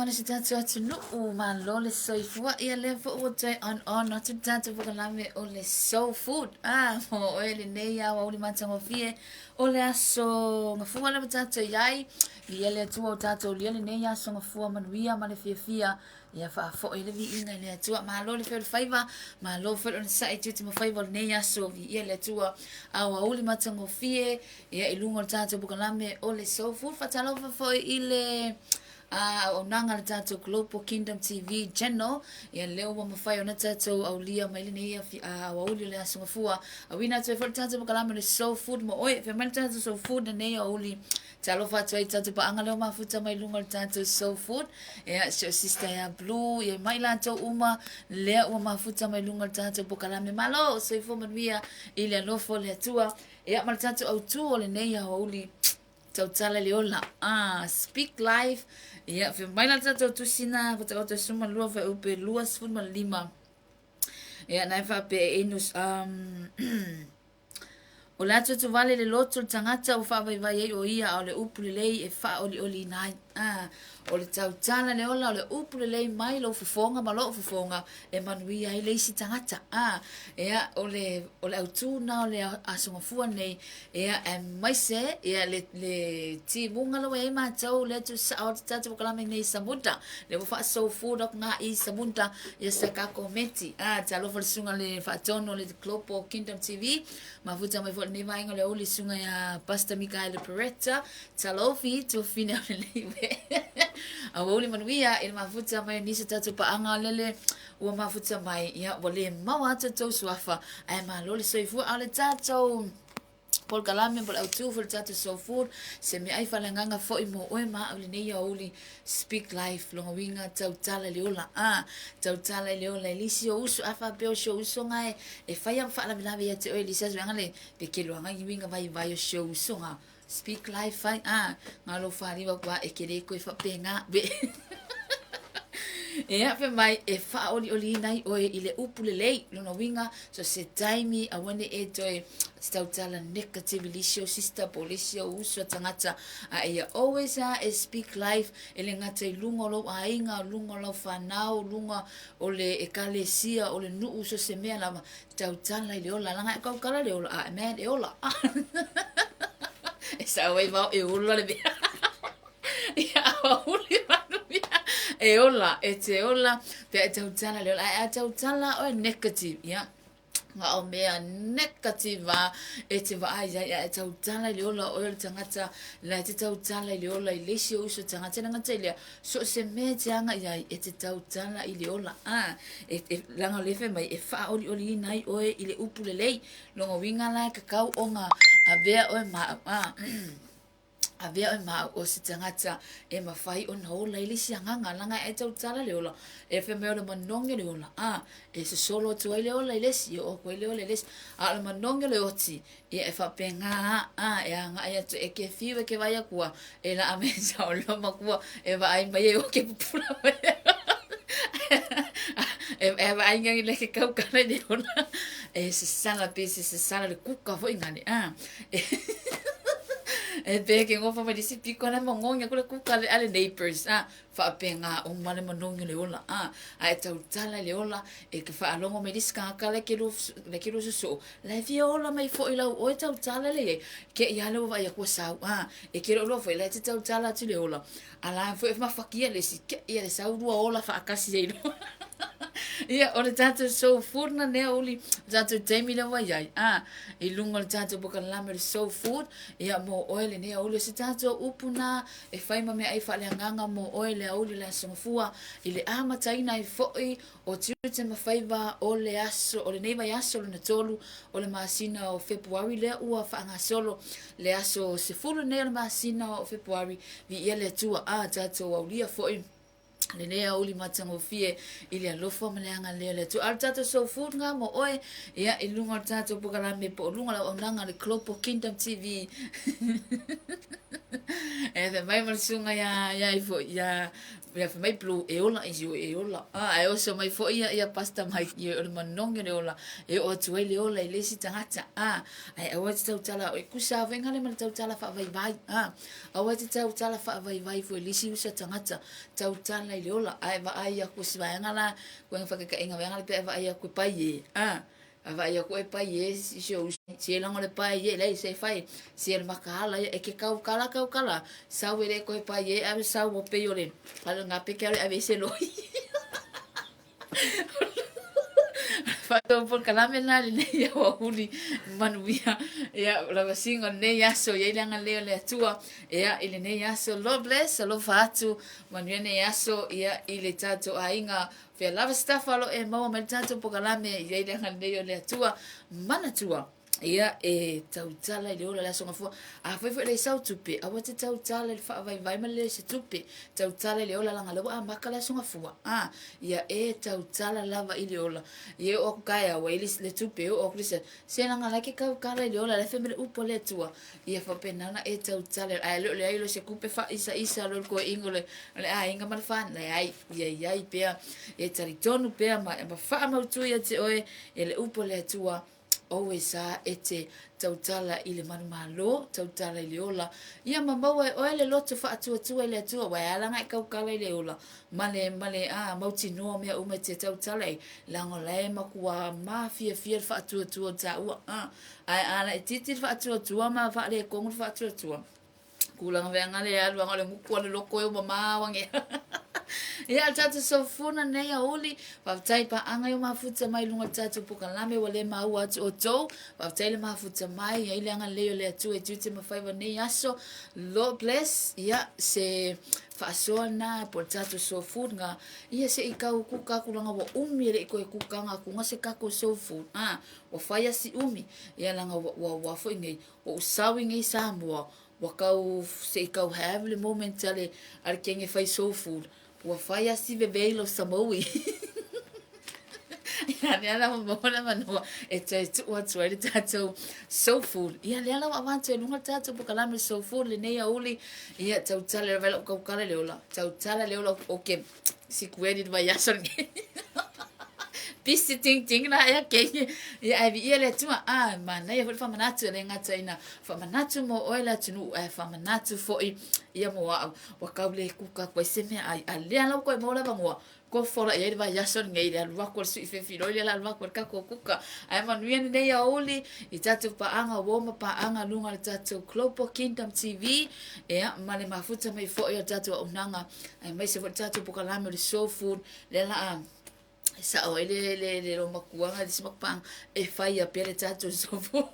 mamalu o si o tatou atunuu, malo le soifua. Ia lea foi ua toe on on atu le tatou polokalame o le Soul Food. Ah, mo oe lenei aoauli matagofie o le aso gafua lea ua tatou i ai. Viia le Atua ua tatou aulia lenei aso gafua manuia ma le fiafia. Ia faafoi le viiga i le Atua. Malo le fai o le faiva, malo foi le onosai i tiute ma faiva o lenei aso. Viia le Atua. Aoauli matagofie ia i luga o le tatou polokalame o le Soul Food. Faatalofa foi i le auaunaga a le tatou Global Kingdom TV Channel. Ia lea ua mafai ona tatou aulia mai lenei aoauli o le Aso Gafua. Auina atu ai foi le tatou polokalame o le Soul Food mo oe. Fai mai le tatou Soul Food lenei aoauli. Talofa atu ai i tatou paaga lea ua mafuta mai luga o le tatou Soul Food. Ia, si o sister ia Blue, ia mai latou uma lea ua mafuta mai luga o le tatou polokalame. Malo, soifua manuia i le alofa o le Atua. Ia, ma le tatou autū o lenei aoauli, tautala i le ola. Ah, speak life. Ia, fai mai la le tatou tusina, faataoto e 12 fuaiupu 25. Ia, na e faapea e inu, O le atuatu vale i le loto o le tagata ua faavaivai ai o ia, a o le upu lelei e faaolioliina ai. Ah, o le tautala le ola, o le upu lelei mai lou fofoga ma lou fofoga e manuia ai le isi tagata. Ah, ia, o le, o le autū na o le Aso Gafua nei, ia, aemaise, ia, le, le timuga lea ua i ai matou, lea tuusao atu tatou polokalame nei i Samuta, lea ua faa-soul food atu ngā i Samuta, ia sa ka kometi. Ah, talofa le susuga le faatonu o le Global Kingdom TV, mafuta mai foi lenei vaega o le aoauli susuga ia Pastor Mikaele Peretta, talofi, tuafine o lenei mea. Aoauli manuia i le mafuta mai o nisi o tatou paaga lele ua mafuta mai, ia ua le maua atu tou suafa, ae malo le soifua. A o le tatou polokalame po o le autū foi le tatou Soul Food, se meaai faaleagaga foi mo oe ma au i lenei aoauli, speak life, lona uiga tautala i le ola. Ah, tautala i le ola i le isi o uso, a faapea o si ou usoga e, e fai a ma faalavelave ia te oe i le isi aso, leaga le pekelo aga i uiga vaivai o si ou usoga. Speak life ai, ah, ngā lou faliu aku a e ke le koe faapena. Be. Ia, fai mai, e faaolioliina ai oe i le upu lelei, lona uiga, so se taimi aua ne i e toe tautala negative i le isi ou sister po o le isi ou uso a tagata, a ia always a e speak life, e le gata i luga o lou aiga, o luga o lau fanau, luga o le ekalesia, o le nuu, so se mea lava, tautala i le ola, leaga e tautala i le ola, a man e ola. E sao ai vao e ola le mea. Ia, aoauli manuia. E ola, e te ola, pe a e tautala i le ola. Ae a tautala oe negative, ia, ma o mea negative a e te vaai ai, ae tautala i le ola oe o le tagata, la e te tautala i le ola i le isi ou uso tagata, e le gata i lea, so o se mea e te agai ai, e te tautala i le ola. A, e, e, leaga o lea e fai mai, e faaolioliina ai oe i le upu lelei. Lona uiga la e tatau ona avea oe ma au. A, avea oe ma au o se tagata e mafai ona ola i le isi agaga, leaga e tautala le ola, e fai mai o le manogi o le ola, a, e sosolo atu ai le ola i le isi, e oo atu ai le ola i le isi, a o le manogi o le oti, ia e faapena a, e agai atu, e ke fiu e ke vaai aku a, e laʻa me saoloa makua e vaai mai ai o ke pupula mai. E, e vaai ngai le ke kaukala i le ola, e sasala pe se sasala le kuka foi ngane, a, e, e pe ke ngofa mai le isi piko na mangogi aku le kuka le ale neighbors, a, faapena uma le manogi o le ola, a, a e tautala i le ola, e ke faalogo mai le isi tagata la e ke lua, la e ke lua sosoo, la e fia ola mai foi lau oe tautala le iai, ke ia le ua vaai atu ua sau, a, e ke loa foi la e te tautala atu i le ola, a la foi e mafakia le isi, ke ia le sau lua ola faatasi ai loa. Ia, o le tatou soul food na lea uli, o tatou taimi lea ua iai, a, i luga o le tatou polokalame o le soul food, ia mo oe lenei aoauli, o se tatou upu na e fai ma meaai faaleagaga mo oe le aoauli o le Aso Gafua, i le amataina ai foi o tiute ma faiva o le aso, o lenei vaiaso lona tolu o le masina o Fepuari lea ua faagasolo le aso 10 nei o le masina o Fepuari, viia le Atua, a tatou aulia foi. Lenei aoauli matagofie i le alofa ma le agalelei o le Atua. A o le tatou soul food ngā mo oe, ia, i luga o le tatou polokalame po o luga o le auaunaga a le Global Kingdom TV. E fai mai ma le susuga ia, ia ifo, ia, ia fai mai Blue, e ola i e ola. Ah, ae oso mai foi ia, ia Pastor Mike, ia o le manogi o le ola, e oo atu ai le ola i le isi tagata. Ah, ae aua e te tautala, e kusa foi ngale ma le tautala faavaivai. Ah, aua e te tautala faavaivai foi i le isi usa tagata. Tautala i le ola, ae vaai aku i si vaega la, koe whakakainga vaega le pe vaai aku e pai e. Ah, a vaai aku e pai e si o si e lango le pai e lei se fai si e le makahala ia e ke kau kala kau kala sau e le koe pai e ave sau o pei o le pale ngā peke ale ave se loi. Whātou polokalame nā lenei aoauli manuia ia lavasiga o lenei aso i ai le agalelei o le Atua ia i lenei aso. Lord bless, alofa atu manuia lenei aso ia i le tatou aiga fea lava se tafa o lo e maua mai le tatou polokalame i ai le agalelei o le Atua. Manatua ia e tautala i le ola le aso gafua. Afai foi e leai sau tupe, aua te tautala i le faavaivai ma le leai o se tupe. Tautala i le ola leaga o lea ua amata le aso gafua. A, ia e tautala lava i le ola. Ia e oo atu taeao ua i ai le tupe, e oo atu le isi se leaga o la e te tautala i le ola, o la e fai mai le upu a le Atua, ia faapena ona e tautala, ae le o leai loa o se tupe faaisaisa loa i le toeaina o le aiga ma le fanau, leai, ia i ai pea, e talitonu pea ma faamautu ia te oe e le upu a le Atua, Always a e te tautala i le manumalo, tautala i le ola. Ia ma maua e oe le loto faatuatua i le Atua, aua e ala ona e tautala i le ola, ma le, ma le, a, mautinoa mea uma e te tautala ai, leaga o la e matua mafiafia le faatuatua o taua. A, ae a laitiiti le faatuatua ma faaletonu le faatuatua, Tulaga vea le alu anga o le gutu a le loko e uma mamao ange. Ia, o le tatou sofuna nei aoauli, faafetai paaga i o mafuta mai luga o le tatou polokalame ua le maua atu outou. Faafetai le mafuta mai, ai le agalelei o le Atua i tiute ma faiva nei aso. Lord bless, ia, se faasoa na po o le tatou soul food nga ia se i kau kuka atu langa ua umi e le i toe kukaga atu nga se tatou soul food. Ah, ua fai asi umi, ia langa ua, ua, ua foi nei, Ua ou sau i nei Samoa, ua kau se i kau have le moment a le, a le kenge fai soul food, ua fai a si vevei lo Samoa. Ia lea la ua maua le avanoa e toe tuu atu ai le tatou soul food. Ia lea la ua avatu ai luga le tatou polokalame soul food lenei aoauli. Ia tautala le vai lau tautala le ola. Tautala le ola o ke sikueli le vaiaso lenei. Pisi ting ting la ea kei. Ia ae viia le Atua. Ah, manaia foi le faamanatu e le gata ina faamanatu mo oe le atunuu ae faamanatu foi ia mo au. Ua kau le kuka atu ai se meaai. A lea la ua toe maua le avanoa, kofola i ai le vaiaso lenei i le alu atu a le sui fefiloi lea le alu atu a le tatou kuka. Ae manuia lenei aoauli i tatou paaga uo ma paaga luga o le tatou Global Kingdom TV ia ma le mafuta mai foi o le tatou auaunaga aemaise foi le tatou polokalame o le Soul Food lea la a sao ai le le le lomatuaga le isi makupaga e faia pea le tatou soul food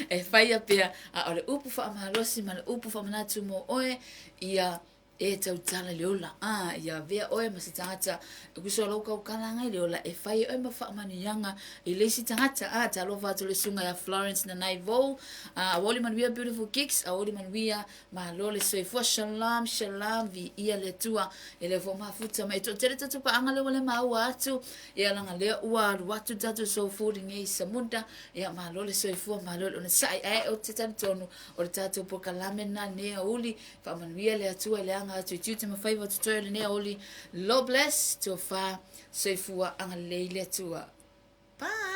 e faia pea a o le upu faamalosi ma le upu faamanatu mo oe ia e tautala i le ola. A, ia avea oe ma se tagata e tusa o lou tautalaga i le ola, e fai e oe ma faamanuiaga i le isi tagata. A, talofa atu le susuga ia Florence Nanaivou. A, aoauli manuia Beautiful Gigs, aoauli manuia, malo le soifua, shalom, shalom, viia le Atua. E le fua mafuta mai. E toatele tatou paaga lea ua le maua atu, ia leaga lea ua alu atu le tatou soul food nei i Samuda. Ia malo le soifua, malo le onosai. Ae ou te talitonu o le tatou polokalame lena lenei aoauli, Faamanuia le Atua i le aga atu i tiute ma faiva o totoe o lenei aoauli. Lord bless, tofa, soifua, agalelei le Atua. Bye!